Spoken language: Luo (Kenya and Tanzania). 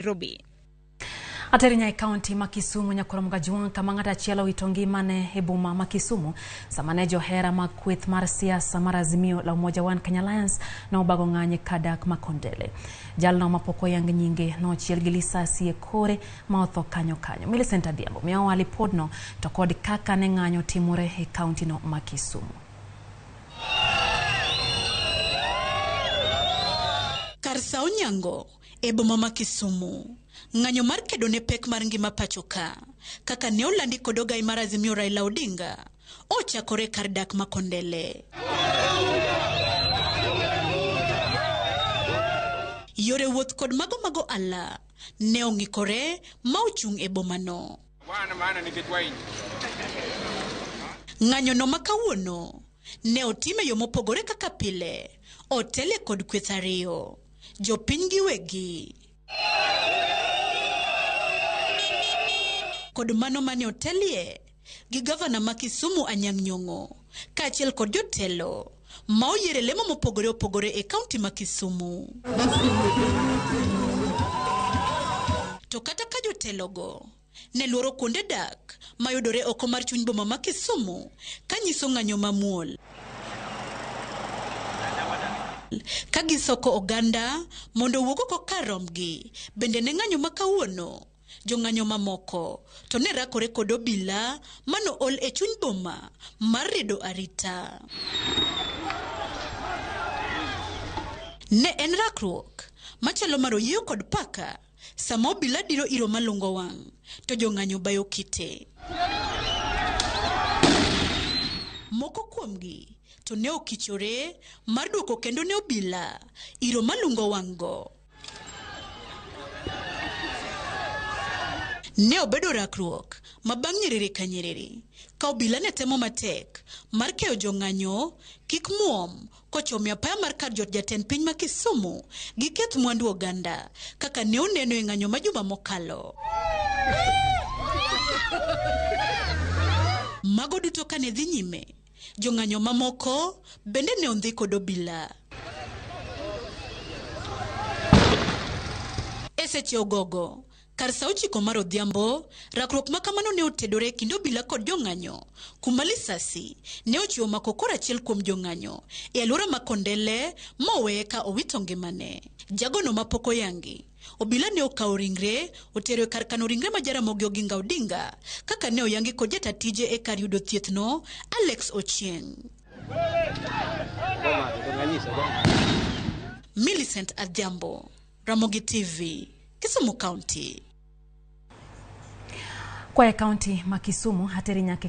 Nairobi. Aterinya e kaunti ma Kisumu nyakwar Mgajwang' kama ng'ato achiel owito ngimane e boma ma Kisumu sama ne johera mag kweth mar siasa mar Azimio la Umoja One Kenya Alliance nobago ng'anyo e kar dak ma Kondele. Jalno mapok oyang nyinge nochiel gi lisasi e kore ma otho kanyo kanyo. Millicent Adhiambo miyowa lipodno to kod kaka ne ng'anyo timore e kaunti no ma Kisumu. Kar sa onyango e boma ma Kisumu, ng'anyo mar kedo ne pek mar ngima pacho ka, kaka ne olandi kod ogai mar Azimio Raila Odinga, ochakore kar dak ma Kondele. Yore wuoth kod mago mag ohala ne ong'ikore ma ochung' e bomano. Ng'anyo no ma kawuono ne otim e yo mopogore kaka pile, otele kod kweth ariyo, jopiny giwegi kod mano mane otelie gi gavana ma Kisumu Anyang' Nyong'o kaachiel kod jotelo ma oyier e lemo mopogore opogore e kaunti ma Kisumu. To kata ka jotelogo ne luoro kuonde dak mayudore oko mar chuny boma ma Kisumu kanyiso ng'anyo mamuol ka gisoko oganda mondo owuog oko kar rombgi, bende ne ng'anyo ma kawuono jong'anyo mamoko to ne rakore kod obila mano ol e chuny boma mar redo arita. Ne en rakruok machalo mar oyieyo kod paka sama obila diro iro malungo wang' to jong'anyo bayo kite. Moko kuomgi to ne okichore mar duoko kendo ne obila iro malungo wang' go. Ne obedo rakruok ma bang' nyiriri ka nyiriri ka obila ne temo matek mar keyo jong'anyo kik muom kochomo apaya mar kar jot jatend piny ma Kisumu gi keth mwandu oganda kaka ne oneno e ng'anyo ma juma mokalo. Mago duto kane dhi nyime, jong'anyo mamoko bende ne ondhi kod obila. E seche ogogo, kar sa 9 mar odhiambo, rakruok ma kamano ne otedore e kind obila kod jong'anyo, kuma lisasi ne ochiwo mako kor achiel kuom jong'anyo e alwora ma Kondele ma oweye ka owito ngimane. Jagono mapok oyangi, obila ne okawo ringre otero e kar kano ringre ma Jaramogi Oginga Odinga kaka ne oyangi kod jata tije e kar yudo thieth no, Alex Ochieng. Millicent Adhiambo, Ramogi TV, Kisumu County. Kwa e kaunti ma Kisumu ateri nyaka